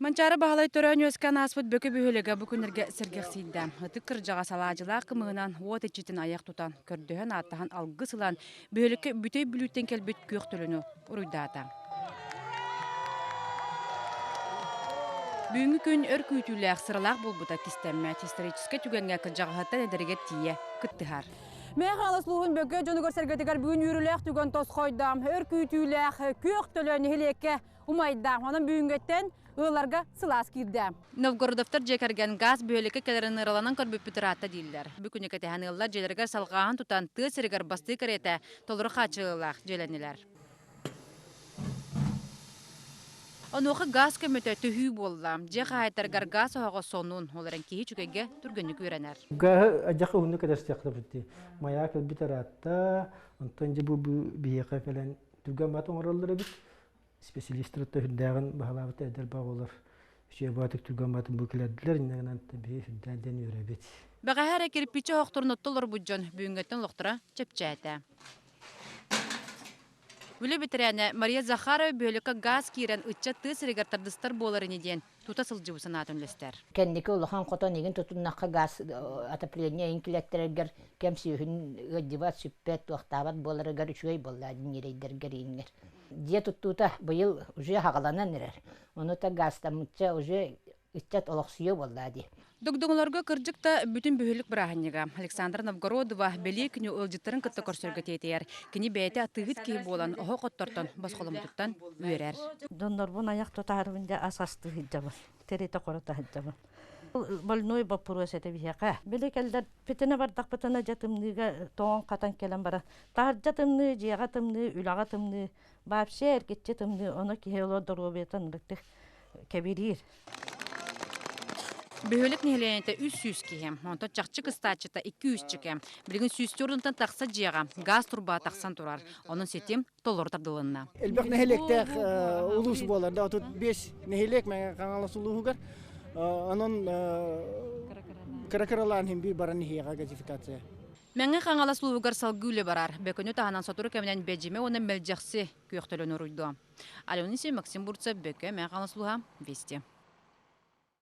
Манчаары Баһылай төрөөн-үөскээн ааспыт Бөкө бөһүөлэгэ бу күннэргэ сэргэхсийдэ. Ытык кырдьаҕас алаадьылаах кымыһынан уот иччитин айах тутан, көрдөһөн-ааттаһан алгыс ылан, бөһүөлэккэ Бүтэй Бүлүүттэн кэлбит күөх төлөнү уруйдаата. Бүгүҥҥү күн өр күүтүүлээх, сыралаах буолбута кистэммэт. Историческай түгэҥҥэ кырдьаҕаһыттан эдэригэр тиийэ кыттыһар. Мээх Хаҥалас улууһун Бөкө дьонугар-сэргэтигэр бүгүн үөрүүлээх түгэн тосхойдо. Өр күүтүүлээх күөх төлөн нэһилиэккэ умайда. Онон бүгүҥҥэттэн ыалларга сылаас киирдэ. Новгородовтар дьиэ кэргэн гаас бөһүөлэккэ кэлэрин ыраланан көрбүппүт ыраатта дииллэр. Бу күнү кэтэһэн ыаллар дьиэлэригэр салҕааһын тутан тыа сиригэр бастыы кэриэтэ толору хааччылыылаах дьиэлэннилэр. Онуоха гаас көмөтө төһүү буолла. Дьиэ хаһаайыттарыгар гаас оһоҕо сонун, ол эрэн киһи үчүгэйгэ түргэнник үөрэнэр. Гааһы адьаха уһуннук кэтэстэхтэрбит дии. Маяк кэлбит ыраатта, онтон дьэ бу биһиэхэ кэлэн түргэн бат оҥороллор эбит. Специалистар үрдээҕин баһылаабыт эдэр оҕолор үчүгэй баатык түргэн баатын бу кэлэрдилэр иннигинэн биһи үрдээн диэн үөрэбит. Бэҕэһээ эрэ кирпичи оһохторун оттолорбут дьон бүгүҥҥэттэн олохторо чэпчээтэ. Үлэ бэтэрээнэ Мария Захарова бөһүөлэккэ гаас киирэн ыччат тыа сиригэр тардыстар буолар ини диэн тута сылдьыбыт санаатын үллэстэр. Кэнники улахан хотон игин тутуннахха гаас отопление иҥ килэттэрэргэр кэм сүөһүн ыалдьыбат, сүппэт, туохтаабат буоларыгар үчүгэй буолла ньирэйдэргэр ииҥҥэр. Дьиэ туттуута быйыл уже хаҕаланан эрэр. Ону та гаастаммычча уже ыччат олохсуйуо буоллаа дии. Догдоҥолорго кырдьык да бүтүн бөһүөлэк бырааһынньыга. Александра Новгородова бэлиэ күнү ыалдьыттарын кытта көрсөргө тиэтэйэр. Кини бэйэтэ атыыһыт киһи буолан оһох оттортон босхоломмутуттан үөрэр. Дьоннорбун айах тутаарбын дьэ ас астыы сылдьабын, тиритэ-хорута сылдьабын. Больной боппуруос этэ биһиэхэ. Били кэллэр питинэ бардахпытына дьэ тымныыга тоҥон-хатан кэлэн баран таһырдьа тымныы, дьиэҕэ тымныы, үлэҕэ тымныы, вообще эргиччи тымныы, ону киһи олор доруобуйатын ынырыктык кэбириир. Бөһүөлэк нэһилиэнньэтэ 300 киһи, онтон чахчы кыстааччыта 200 чике. Билигин сүүстүү тахса дьиэҕэ гаас турбаа тахсан турар. Онон ситим толору тардылынна. Элбэх нэһилиэктээх улуус буолар да 35 нэһилиэк Мэҥэ Хаҥалас улууһугар. Онон кыра-кыралаан иһин биир баран иһиэҕэ газификация. Мэҥэ Хаҥалас улууһугар салгыы үлэ барар. Бөкөнү таһынан сотору кэминэн Бэдьимэ уонна Мэлдьэхси күөх төлөн уруйдуо. Алена Максим Бурцев, Бөкө, Мэҥэ Хаҥалас улууһа, Вести.